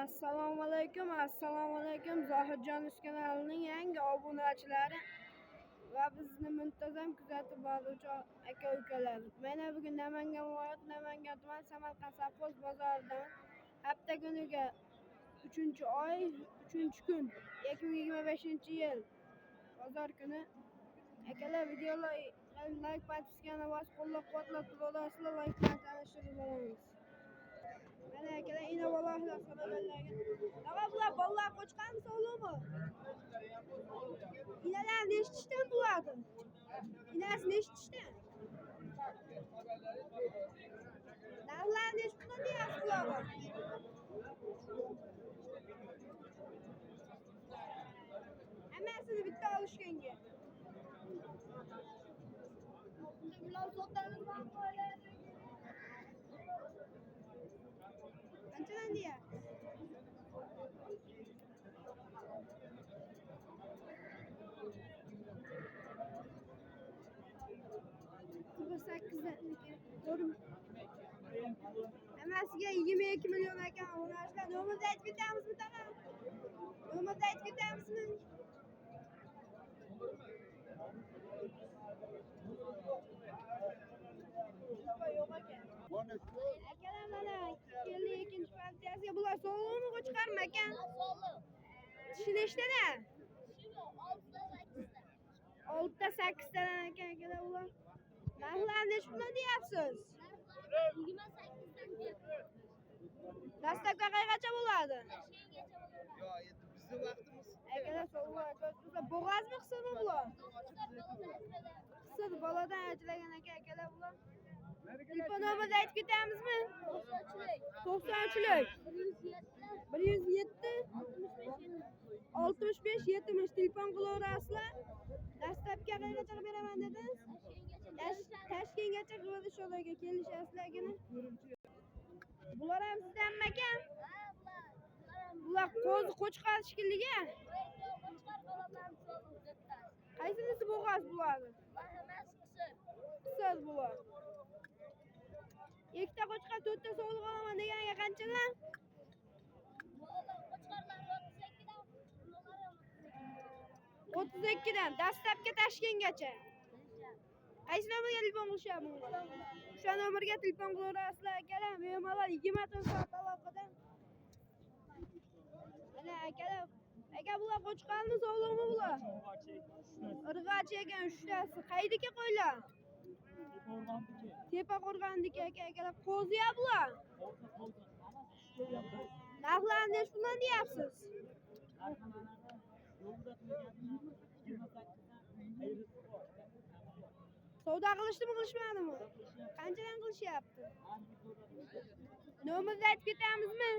Assalomu alaykum, assalomu alaykum Zohidjon kanalining yangi obunachilari va bizni muntazam kuzatib boruvchi aka ukalar. Mana bugun Namangan viloyati, Namangan tuman, Samarqand sovxoz bozoridan hafta kuniga 3-oy, 3-kun 2025-yil bozor kuni. Akalar, videolar like, подписка ni bosib qo'llab-quvvatlab turasizlar, like bilan tanishtirib boramiz. Mana akalar, inovalarlar so'raganlarga. Tog'a, bular bolalar qo'chqanmi, sog'liqmi? Inalar nechi tishdan bo'ladi? Inasi nechi tishdan? Narxlari nechi puldan deyapsiz bularga? Hammasini bitta olishganga. Bular sotamiz. Qanchadan deyapsiz? 08'dan to'g'rimi? Hammasiga 22 million ekan. Obunachilar, nomerni aytib ketamizmi tag'in? Nomerni aytib ketamizmi? Yo'q ekan. Akalar, mana keldi ikkinchi partiyasiga. Bular sog'liqmi, qo'chqarmi ekan? Tishi nechtadan? 6ta 8tadan ekan akalar bular. Narxlari nechi puldan deyapsiz? 28'dan deyapti. Dastlabki qayergacha bo'ladi? Toshkentgacha bo'laveradi. Yo, endi bizni vaqtimiz. Akalar, sog'liq. Bo'g'azmi, qisirmi bular? Qisir, boladan ajragan ekan akalar bular. Telefon nomerini aytib ketamizmi? 93lik 107 65 70 telefon qilaverasizlar. Dastlabki qayergacha qilib beraman dedingiz? Toshkentgacha qilib shularga kelishasizlargina. Bular ham sizdanmi ekan? Bular qo'zi qo'chqor shekilli-a? Qaysinisi bo'g'oz bularni? Qisir bular. Ikkita qo'chqor, to'rtta sog'liq olaman deganiga qanchadan? 32dan. Dastlabki Toshkentgacha. Qaysi nomerga telefon qilishyapti bunga? O'sha nomerga telefon qilaverasizlar akalar, bemalol 24 soat aloqada. Mana akalar, aka bular qo'chqormi, sog'liqmi bular? Irg'achi ekan uchtasi. Qaydiki qo'ylar? Tepa qo'rg'onniki aka, akalar. Qo'ziya bular. Narxlarini nechi puldan deyapsiz? Savdo qilishdimi, qilishmadimi? Qanchadan qilishyapti? Nomerni aytib ketamizmi?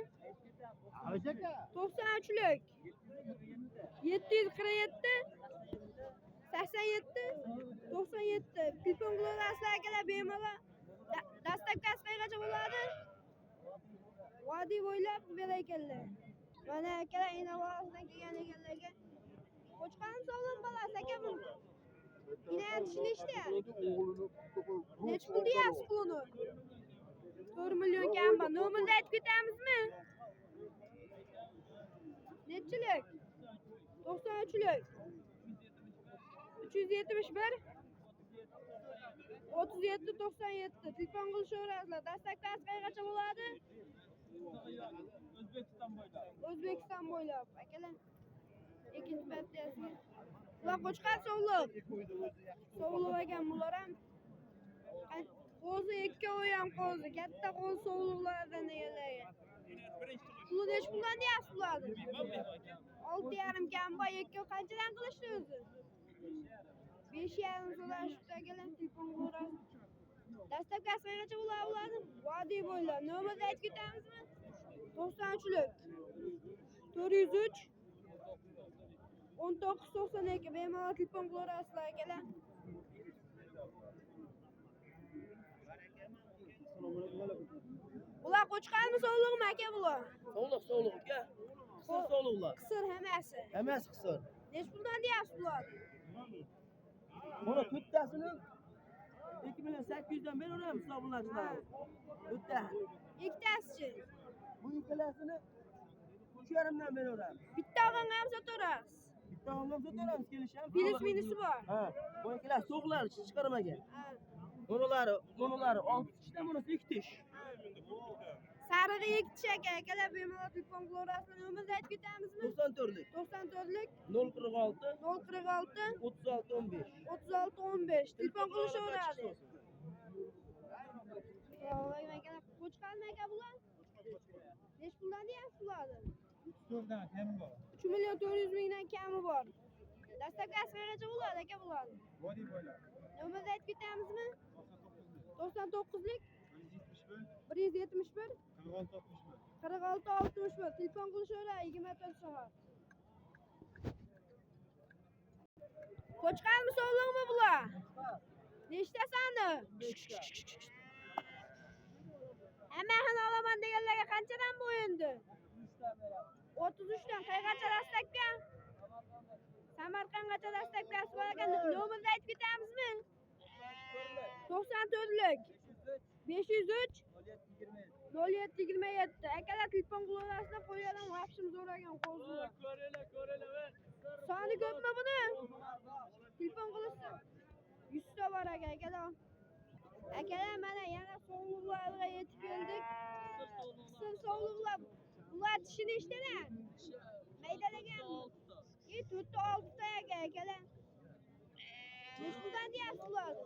93lik 747 87 97 telefon qilaverasizlar akalar bemalol. Dastlabkasi qayergacha bo'ladi? Vodiy bo'ylab berar ekanlar. Mana akalar, inovatsiyadan kelgan ekanlarga. Qo'chqorni sog'lom bolasi aka bu. Ina tishi nechta? Nechi pul deyapsiz pulini? 4 million kam bor. Nomerni aytib ketamizmi? Nechilik? 93lik 371 37 97 telefon qilishaverasizlar. Dastlabkasi qayergacha bo'ladi? O'zbekiston bo'ylab. O'zbekiston bo'ylab akalar. Ikkinchi partiyasiga. Bular qo'chqor sog'liq. Sog'liq ekan bular ham. Qo'zi ikkovi ham qo'zi, katta qo'zi sog'liqlardan deganlarga. Puli nechi puldan deyapsiz bularni? 6,5 kam bor, ikkovi qanchadan qilishdi o'zi? 5,5 so'rashibdi akalar, telefon qilaverasiz. Dastlabkasi qayergacha bo'ladi bularni? Vodiy bo'ylab. Nomerni aytib ketamizmi? 93lik 403 19 92 bemalol telefon qilaverasizlar akalar. Bular qo'chqormi, sog'liqmi aka bular? Sog'liq, sog'liq aka. Qisir sog'liqlar. Qisir hammasi. Hammasi qisir. Nechi puldan deyapsiz bularni? Mana to'rttasini 2 million 800 dan beraveramiz hisoblanishlar. To'rtta. Ikkitasichi? Bu ikkalasini 3,5dan beraveramiz. Bitta olganga ham sotaverasiz. Bitta olganga sotaveramiz, kelishamiz. Plyus minusi bor. Ha, bu ikkalasi to'g'lar chiqarmagan. Ha. Bunulari 6 tishdan, bunisi 2 tish. Sarig'i 2 tish ekan. Akalar, bemalol telefon qilaverasizlar. Nomerni aytib ketamizmi? 94lik. 94lik 046 046 36 15. 36 15. Telefon qilishaveradi. Assalomu alaykum akalar. Qo'chqormi aka bular? Nechi puldan deyapsiz bularni? 4dan kami bor. 3 million 400 mingdan kami bor. Dastlabki qayergacha bo'ladi aka bularni? Vodiy bo'ylab. Nomerni aytib ketamizmi? 99lik. 99lik 171 171 46 61. 46 61. Telefon qilishaveradi 24 soat. Qo'chqormi, sovliqmi bular? Nechta sani? Hammasini olaman deganlarga qanchadan bu endi? 33 dan. Qayergacha dastlabki? Samarqandgacha dastlabkasi bor ekan. Nomerni aytib ketamizmi? 94lik 503 07 27. Akalar, telefon qilaverasizlar, qo'ylardan vapshim zo'r ekan qo'zilar. Soni ko'pmi buni? Telefon qilishsin. 100 ta bor ekan akalar. Akalar, mana yana sovliqlarga yetib keldik. Qism sovliqlar. Bular tishi nechtadan? Maydalagan. 4 ta 6 ta ekan akalar. Nechi puldan deyapsiz bularni?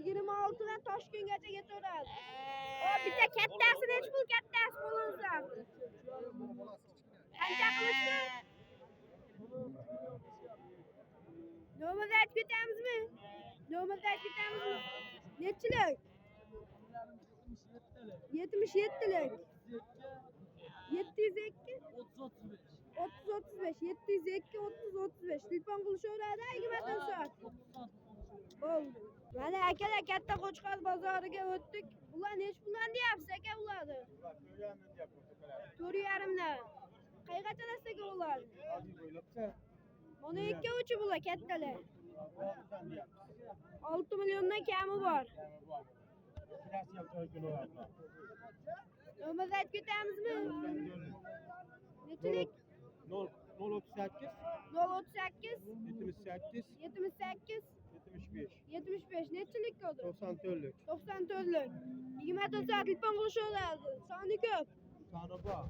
26 dan Toshkentgacha ketaveradi. O, bitta kattasi nechi pul, kattasi qo'lingizda? Qancha qilishdi? Nomerni aytib ketamizmi? Nomerni aytib ketamizmi? Nechilik? 77lik. 702 30 35 702 30 35. Telefon qilishaveradi 24 soat. Bo'ldi. Mana akalar, katta Qo'chqor bozoriga o'tdik. Bular nechi puldan deyapsiz aka bularni? 4,5 dan. Qayergacha dastaga bo'ladi? Buni ikki uchi bular kattalar. 6 milliondan kami bor. Nomerni aytib ketamizmi? Nechilik? 038 038 78 78 75 75. Nechilik ko'di? 94lik. 94lik. 24 soat telefon qilishaveradi. Soni ko'p. Soni bor.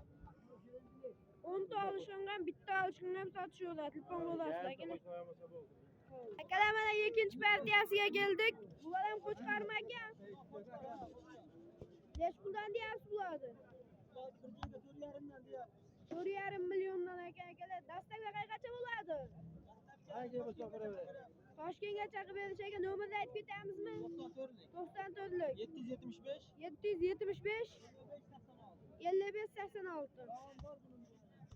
10 ta olishgan, bitta olishgan ham sotishaveradi. Telefon qilasizlar akalar. Akalar, mana ikkinchi partiyasiga keldik. Bular ham qo'chqormi aka? Nechi puldan deyapsiz bularni? 4,5 milliondan ekan akalar. Dastlabki qayergacha bo'ladi? Toshkentgacha qilib berish aka. Nomerni aytib ketamizmi? 94lik 775 775 55 86.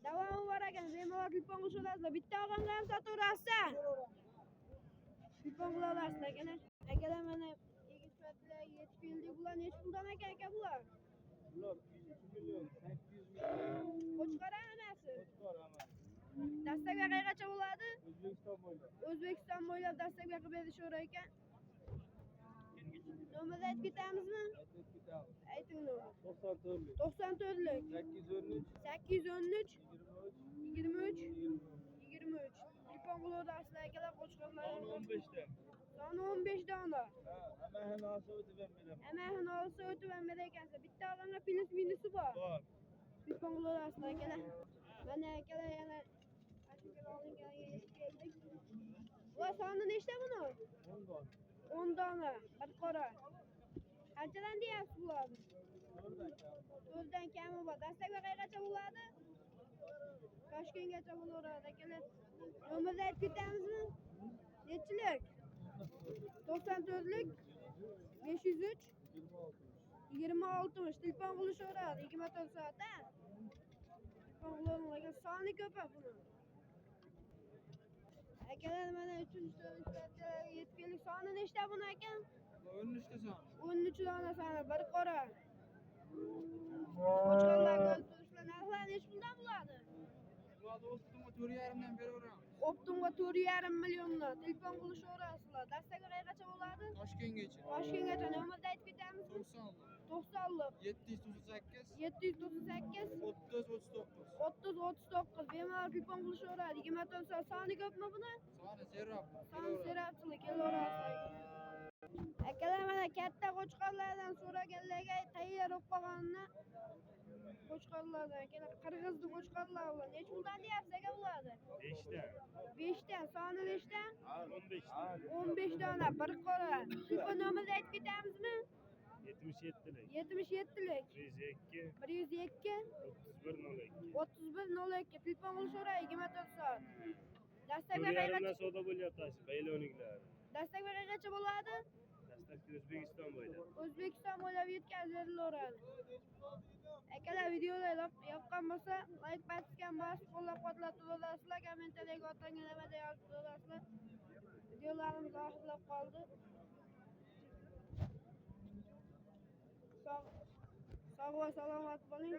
Davomi bor ekan. Bemalol telefon qilishaverasizlar. Bitta olganga ham sotaverasizlar. Telefon qila olasizlar akalar. Akalar, mana ikkinchi partiyaga yetib keldik. Bular nechi puldan ekan aka bular? Bular 2 million 800 ming. Qo'chqor hammasi. Qo'chqor hammasi. Dastlabki qayergacha bo'ladi? O'zbekiston bo'ylab. O'zbekiston bo'ylab dastlabki qilib berishaverar ekan. Nomerni aytib ketamizmi? Aytib ketamiz. Ayting nomer. 94lik. 94lik 813 813 23 23 23. 23. Telefon qilaverasizlar akalar, qo'chqorlar. Soni 15 ta. Soni 15 dona. Ha, hamma olsa o'tib ham beraman. Hammasini olsa o'tib ham berar ekansiz. Bitta olganga plyus minusi bor. Bor. Telefon qilaverasizlar akalar. Mana akalar, yana olinganiga yetib keldik. Bular soni nechta buni? 10 dona. 10 dona. Bir qora. Qanchadan deyapsiz bularni? 4dan kam. 4dan kami bor. Dastlabki qayergacha bo'ladi? Toshkentgacha bo'laveradi akalar. Nomerni aytib ketamizmi? Nechilik? 94lik 503 26. 20 60. Telefon qilishaveradi 24 soat. Ha? Telefon qilavergan soni ko'p buni. Akalar, mana 3-4 partiyalarga yetib keldik. Soni nechta buni aka? 13 ta son. 13 dona soni, bir qora. Qo'chqorlar ko'rib turishlar. Narxlar nechi puldan bo'ladi? Bularni o'ptimga 4,5dan beraveramiz. Optimga 4,5 milliondan. Telefon qilishaverasizlar. Dastlabki qayergacha bo'ladi? Toshkentgacha. Toshkentgacha. Nomerni aytib ketamizmi? 90lik. 90lik. Sog'liq. 798 798 30 39. 30 39. Bemalol telefon qilishaveradi. 24 soat. Soni ko'pmi buni? Soni serrab. Soni serabchilik, kelaverasiz. Akalar, mana katta qo'chqorlardan so'raganlarga tayyor bo'lib qolganini qo'chqorlardan, akalar, qirg'izni qo'chqorlar bular. Necha puldan deyapsiz aka bularni? Beshta. 5 dan, soni nechta? 15 ta. 15 dona, bir qora. Telefon nomerini aytib ketamizmi? 77lik. 77lik. 102. 102. 31 02. 31 02. Telefon qilishaveradi 24 soat. Dastak To'rt va yarimdan savdo bo'lyapti, baylovniklar. Dastak va qayergacha bo'ladi? Dastlabki O'zbekiston bo'ylab. O'zbekiston bo'ylab yetkazib berilaveradi. Akalar, videolar yoqqan bo'lsa, layk, подписка bosib qo'llab-quvvatlab turaverasizlar, kommentariyaga otangga nimada yozib turaverasizlar. Videolarimiz oxirlab qoldi. Sog' va salomat bo'ling.